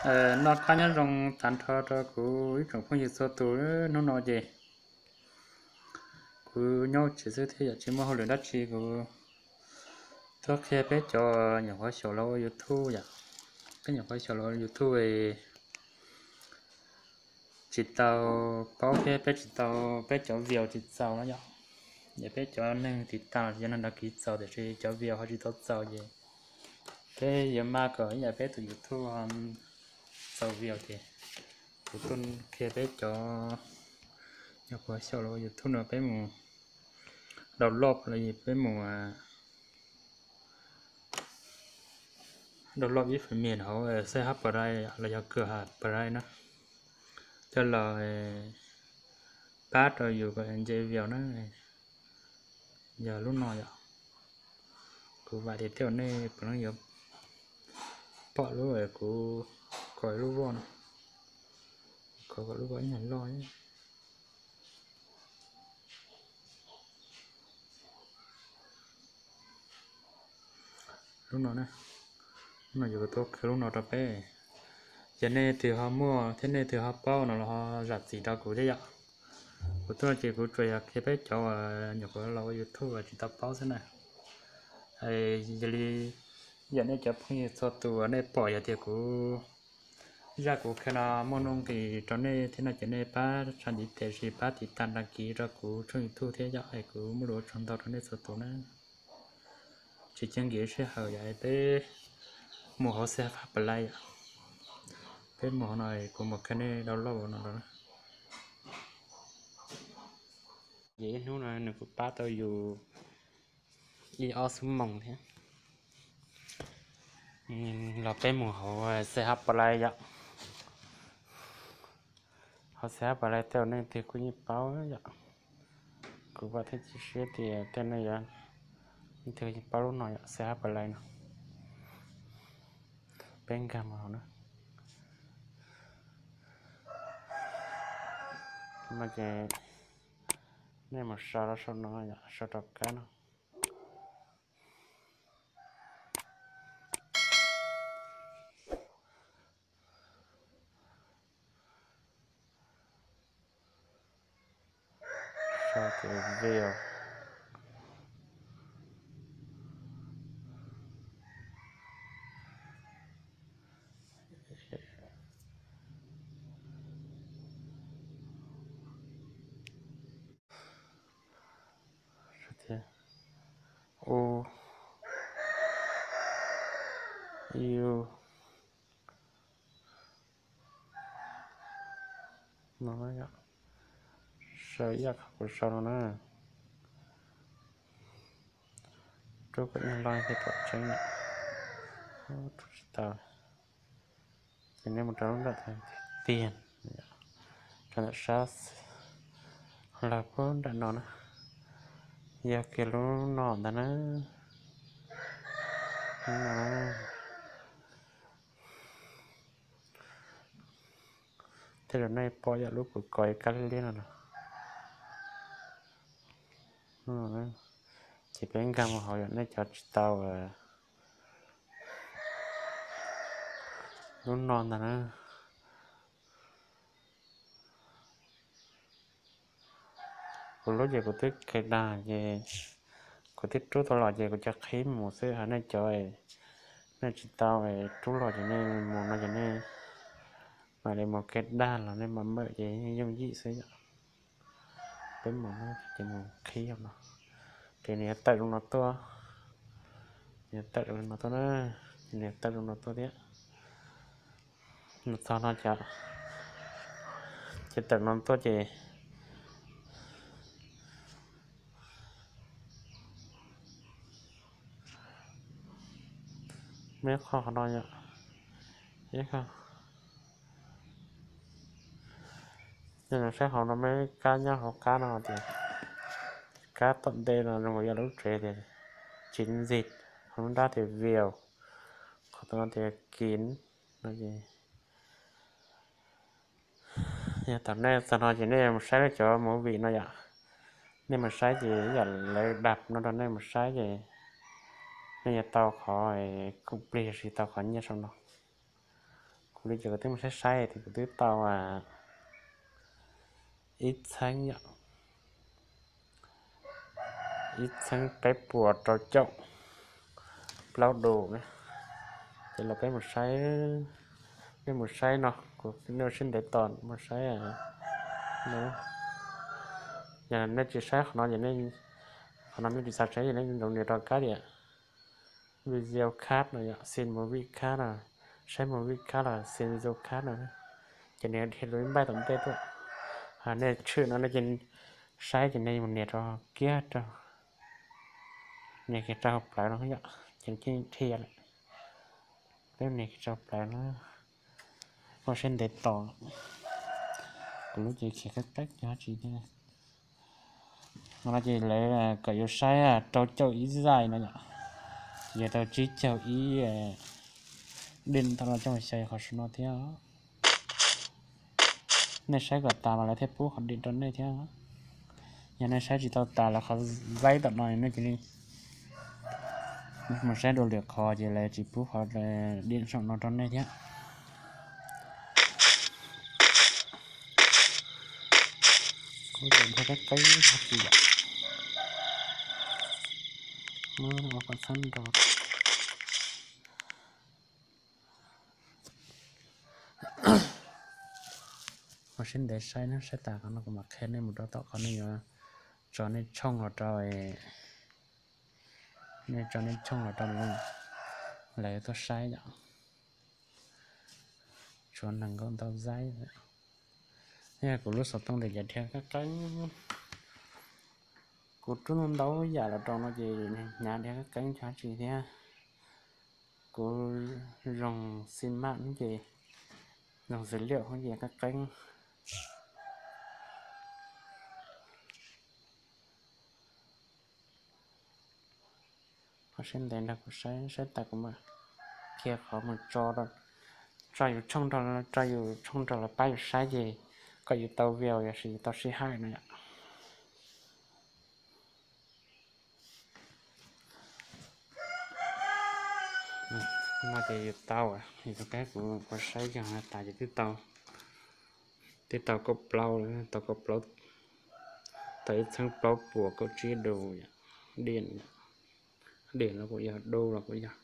Noj qab nyob zoo tag nrho rau kuv ib tsoom phooj ywg txhua tus. Hnub no ces kuv nyob tsev xwb thiab yom, tsis muaj hauj lwm dab tsi, kuv tuaj qhia peb cov nyuam qhuav xyaum los ua YouTube yom. Peb nyuam qhuav xyaum los ua YouTube tsis tau paub thiab peb tsis tau, peb cov view tsis txaus no yom. Ces peb cov neeg tiv tas los yog neeg đăng ký txaus tiam sis cov view ho tsis tau txaus ces peb yuav maj kom ib yam peb tus YouTube txaus view ces kuv tuaj qhia peb cov nyuam qhuav xyaum los ua YouTube no peb mus download los yog peb mus download ib phần mềm hauv C H Play los yog kawg ha Play na, coj los pab rau yus kom nce view na. Yog lub no yom, kuv vam tias tej zaum nej puav leej yuav pom lub kuv kov lub voj no, kov kom lub voj ib nyuag loj. Lub no, lub no yog kuv tuaj qhia lub no rau peb. Yog nej twg ho muaj thiab nej twg ho paub no los ho zam txim rau kuv thiab yom. Kuv tuaj ces kuv tsuas yog qhia peb cov uas nyuam qhuav los ua YouTube tsis tau paub xwb na. Yog li yog nej cov phooj ywg txhua tus nej pom yog tias kuv zaj kuv qhia no muaj nuj nqis rau nej thiab no ces nej pab tsa ntiv tes sis pab tiv tas đăng ký rau kuv tshooj YouTube thiab yom, es kuv muaj lus ua tsaug ntau rau nej txhua tus na. Tsis ceeb nkim sij hawm yom, peb mus hauv C H Play yom. Peb mus hauv no kuv mus qhia nej download no rau. Ces ib hnub no nws kuj pab tau yus ib ob xuab moos thiab. Los peb mus hauv C H Play yom. Hauv C H Play tej zaum nej twg kuj yeej paub yom. Kuv vam thiab cia siab tias tej nej yuav, nej twg yeej paub lub no yom, C H Play no. Peb nkag mus hauv na. No ces nej mus sau rau saum no yom, sau rau kab no. Sau tias video. Sau tias u, u, no, sau ib yam qhov kuv sau no na. Rub kom ib nyuag loj thiaj pom tseeb yom. Rub tsis tau. Ces nej mus rau lub nram tiag, rau nram sab lawm puag nram no na. Yog kiag lub no ntag na. Lub no. Tej zaum nej pom yom, lub kuv kov ib kab liab liab no na. Ces peb nkag mus hauv yom, nej cov tsis tau lub no ntag na. Kuv lub ces kuv twb qhia dag ces kuv twb rub tau los ces kuv cov qhib mus xwb, ho nej cov nej tsis tau rub los ces nej mus no ces nej mam li mus qhia dag los nej mam npawm ces yeej yooj yim xwb yom. Peb mus no ces mus qhib no, ces nws yuav tawm zoo no tuaj, nws yuav tawm zoo no tuaj na, ces nws yuav tawm zoo no tuaj thiab. Mus txog no ces, ces tawm no tuaj ces muaj ib qho qhov no yom, ib qho. Yog saib hauv no muaj ib kab nyob hauv qab no tias, kab tom ntej no zoo nkaus yog lub tsev tias, tsis ntxim, hauv lub nrab tias view, qhov no tias kin no ces Yog thaum nej txog no ces nej mus saib lawv cov movie no yom. Nej mus saib ces yam lawv dap no rau nej mus saib ces nej yuav tau qhov koom plig los sis tau qhov nyiaj saum no. Kuv Li ces kuv twb mus saib saib ces kuv twb tau ib txheeb, ib txheeb peb puas rau caum plaub dus. Ces los peb mus saib, nej mus saib no, kuv nej ua siab ntev tos mus saib. Yog nej tsis saib qhov no, qhov no nej tsis xav saib ces nej ntaus nias rau kab tias video card no yom, xem movie card no, saib movie card los xem video card no, ces nws dhia lub npaij tom ntej tuaj. Nej tshwm no nej ces saib ces nej mus nias rau kiag rau, nias kiag rau hauv plawv no yom, ces nws thiaj dhia lawm. Peb nias kiag rau plawv no, ua siab ntev tos. Kuv lub ces khiav qeeb qeeb cov tsis tiag. No ces lawv kom yus saib rau caum ib zais no yom, ces yog tau tsib caug ib dij tau los coj xyaw qhov saum no thiab. Nej saib kom tas mas lawv thiaj pub qhov dij rau nej thiab. Yog nej saib tsis tau tas lawv qhov zaib tom no nej cia li mus saib dua lwm qhov ces lawv tsis pub qhov dij saum no rau nej thiab. Kuv tus dhia qeeb qeeb hab tsis yom. Ua kom txhab nrog. Ua siab ntev saib na, saib tas qhov no kuv mam qhia nej mus rau tom qhov nej yuav tso nej tshooj los rau, nej tso nej tshooj los rau lawv tuaj saib yom. Tshuav nees nkaum ntau zaib. Yog kuv lub xov tooj ntawm ces dhia qeeb qeeb. Kuv rub ntau ntau yam los rau no ces hnyav dhia qeeb qeeb tsis thiab. Kuv zoo xi maj ces, zoo xws liam ces qeeb qeeb. Qhov siab ntev nrog kuv saib, saib tas kuv mam qhia qhov mus tso, tso yus tshooj rau, tso yus tshooj rau lawv pab yus saib ces kom yus tau view yam sis yus tau sij hawm no yom. No ces yus tau, yus tau kab kuv kuv saib yog tas ces twb tau, twb tau kaum plaub, tau kaum plaub, tau ib txheeb plaub puas kaum tsib dus, diam, diam los kuj yog, du los kuj yog.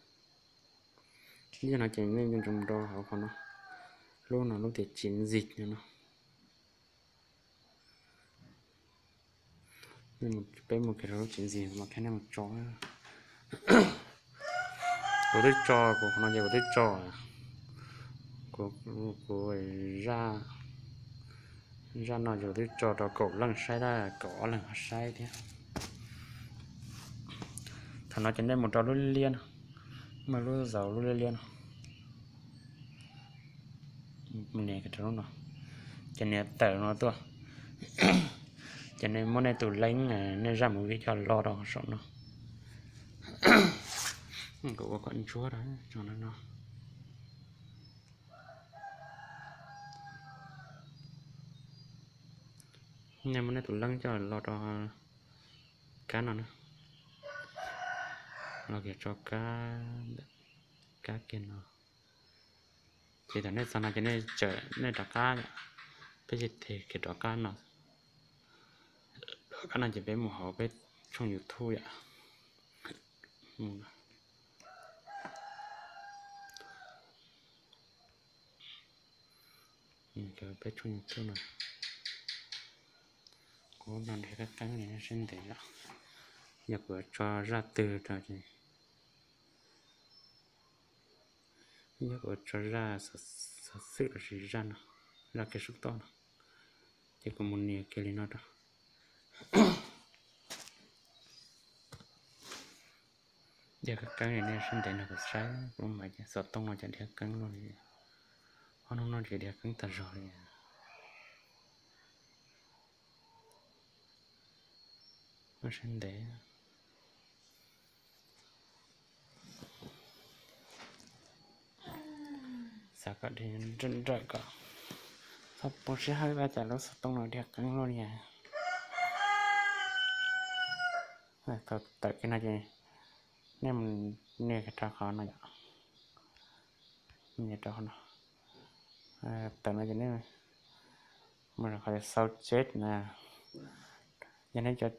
Ib yam no ces nej nco ntsoov rau hauv qhov no, lub no lub tias tsis ntxig no. Peb mus kiag rau lub tsis ntxig mas khab nej mus tso. Kuv twb tso, kuv qhov no ces kuv twb tso, kuv, kuv zaj, zaj no ces kuv twb tso rau kaum leej saib, kaum ob leeg ho saib thiab. Thaum no ces nej mus rau lub liab no, muaj lub zaus lub liab liab no, mus nias kiag rau lub no, ces nias tawm no tuaj, ces nej muab nej tus leeb, nej zaj movie coj los rau saum no. Kuv ua kom ntsuab rau no. Nej muab nej tus leeb coj los rau kab no na, los kiag tso kab, kab kiag no. Ces thaum nej txog no ces nej tseem, nej rov qab, peb ces tes kiag rov qab no. Rov qab no ces peb mus hauv peb tshooj YouTube yom. Peb tshooj YouTube no, kuv no dhia qeeb qeeb li sab ntev yom. Yog kuv tso zaj twg rau ces, yog kuv tso zaj xov xwm los sis zaj no, zaj kev sub toj no, ces kuv mus nias kiag li no rau. Dhia qeeb qeeb li nej sab ntev no kuv saib kuv mam, xov tooj no ces dhia qeeb luaj li, ob hnub no ces dhia qeeb tag zog li. Sab ntev. Xav kom dhia nrawm nrawm kom txhob poob sij hawm, ua cas lub xov tooj no dhia qeeb luaj li. Thaum tawm kiag no ces nej mus nias kiag rau qhov no yom. Nias rau qhov no, Tawm no ces nej mus qhov tias sau chép na. Yog nej cov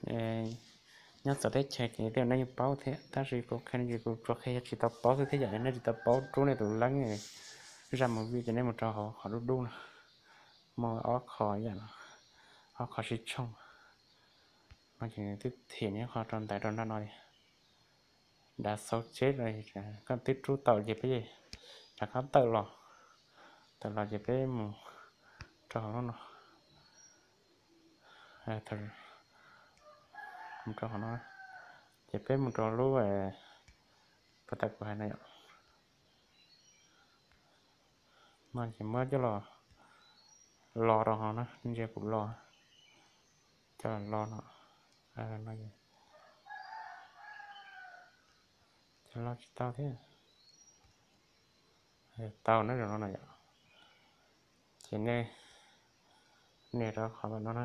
nyob txawv teb chaws ces tej zaum nej yeej paub thiab, tab sis kuv qhia no ces kuv tsuas qhia yog tsis tau paub xwb thiab yom. Yog nej tsis tau paub rub nej tus leeb zaj movie ces nej mus rau hauv qhov dub dub no, muaj ob qho yam no, ob qho sib tshooj no ces nws twb thim nws qhov rau ntawm rau nram no tias dav xauv tsheb no. Koj twb rub tau ces peb rov qab tawm los, tawm los ces peb mus rau hauv lub no, mus rau hauv no, ces peb mus rau lub pas tas kuv hais no yom. No ces muab coj los, los rau hauv no, ntsia kuv los, coj los los no, no, coj los tsis tau thiab. Tau na, zoo no no yom. Ces nej nias rau qhov no na,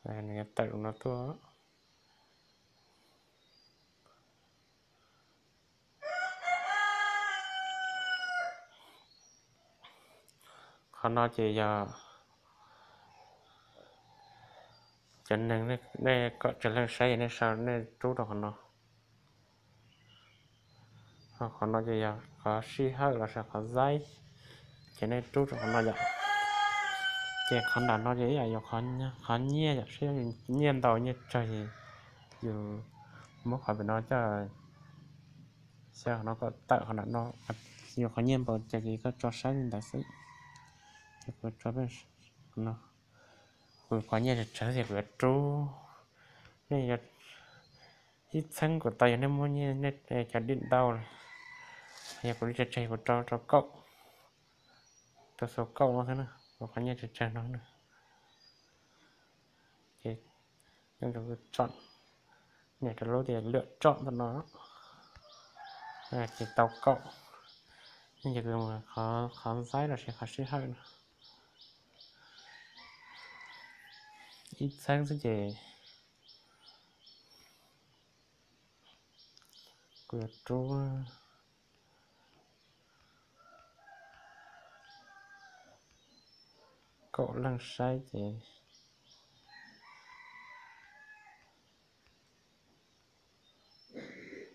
nws yuav tawm no tuaj. Qhov no ces yog cov neeg, nej kom tsaws leej saib, nej sau, nej rub rau qhov no. Qhov no ces yog qhov sij hawm los sis qhov zaib, ces nej rub rau qhov no yom. Ces qhov nram no ces ib yam yog qhov nyiaj yom, saib yus nyiaj ntau nyiaj tsawg ces yus muab qhov pem no coj, xyaw qhov no kom tawm qhov nram no, yus qhov nyiaj npaum cas ces koj tso saib li ntawd xwb. Ces kuv tso peb no, kuv qhov nyiaj tsawg tsawg ces kuv yuav rub, nej ib txheeb kuv tau yog nej muab nyiaj nej cov dim ntau, yog kuv li tsawg tsawg kuv rau rau kaum, rau xu kaum no xwb na, kuv qhov nyiaj tsawg tsawg no na. Ces nias rau lub tias lwm tsoj ntawm no, ces tau kaum. Nej ces qhov zaib los sis qhov sij hawm no, ib txheeb xwb ces kuv yuav rub kaum leej saib ces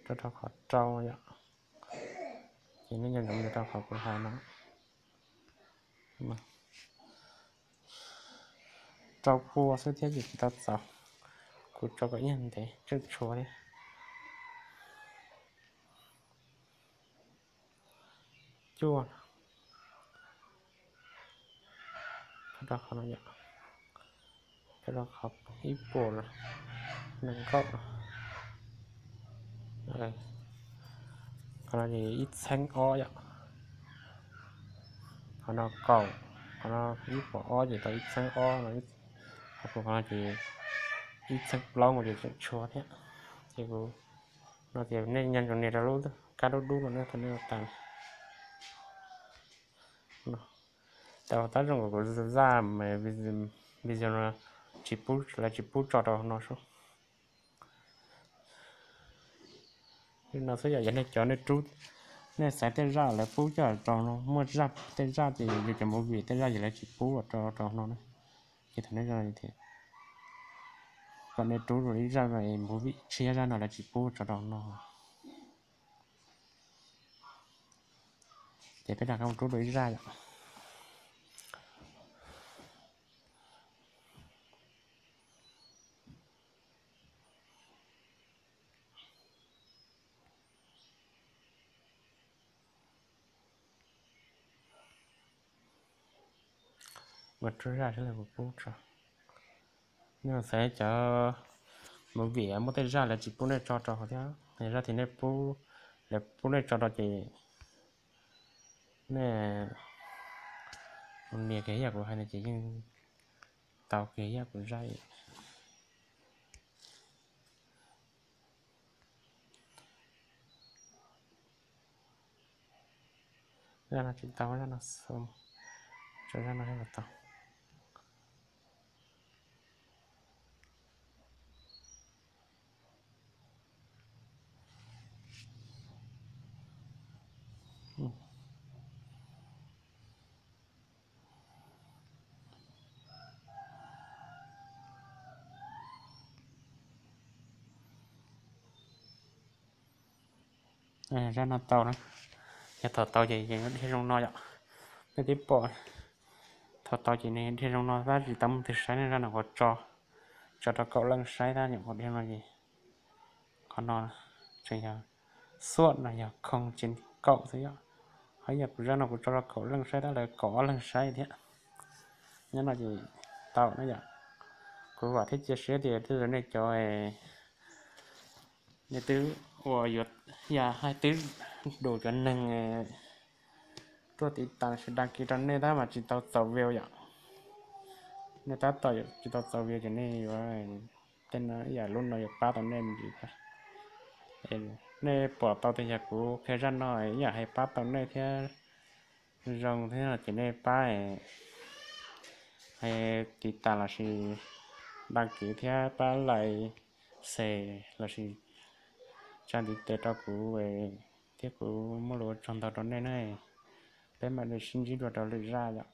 rau rau qhov rau yom. Ces nej nco ntsoov rau qhov kuv hais no, rau pua xwb thiab ces tsis tau txaus, kuv tso kom ib yam ntev tseem tshuav thiab. Cuaj, rau qhov no yom, rau qhov ib puas nees nkaum, qhov no ces ib txheeb ob yom, qhov no kaum, qhov no ib puas ob ces tau ib txheeb ob no, qhov no ces ib txheeb plaub no ces tseem tshuav thiab. Ces kuv no ces nej nco ntsoov nias rau lub kab dub dub no na, thaum nej ua tas. Tau tab zoo kuv zaj video no tsis pub, lawv tsis pub tso rau no sub. Li no xwb yom, yog nej cov nej rub, nej xaiv tej zaj lawv pub coj rau no, muaj zaj, tej zaj ces yus cov movie tej zaj ces lawv tsis pub rau rau no na. Ces thaum nej, kom nej rub ib zaj movie tshiab, zaj no lawv tsis pub tso rau no. Ces peb rov qab mus rub dua ib zaj yom. Mus rub zaj seb lawv puas pub tso. Nej xaiv cov movie muaj tej zaj lawv tsis pub nej tso rau thiab, zaj tias nej pub, lawv pub nej tso rau ces nej mus nias kiag yam kuv hais no ces yeej tau kiag yam kuv zaj. Zaj no tsis tau, zaj no xu, tso zaj no tau. Zaj no tau na, yog thaum tau ces dhia zoo no yom. Nej twb pom, thaum tau ces nws dhia zoo no tab sis tau mus twg saib ne, zaj no kuv tso, tso rau kaum leej saib tab nyuam qhuav dhia no es qhov no tseem yog xuaj no yog khoo tsis kaum xwb yom. Ho yog kuv zaj no kuv tso rau kaum leej saib tab lawv kaum ob leeg saib thiab. Nyob no ces tau na yom. Kuv vam thiab cia siab tias tej zaum nej cov, nej twb ua yuav, yog hais twb du cov neeg tuaj tiv tas lossis dag kis rau nej tab mas tsis tau txaus view yom. Nej tab tom tsis tau txaus view ces nej yuav, tej no ib yam lub no yuav pab tau nej me ntsis thiab. Nej pom tau tias yog kuv qhia zaj no ib yam hais pab tau nej thiab zoo thiab no ces nej pab hais tiv tas lossis dag kis thiab pab like, share lossis tsa ntiv tes rau kuv thiab kuv muaj lus ua tsaug ntau rau nej na. Peb mam li sib ntsib dua rau lwm zaj yom.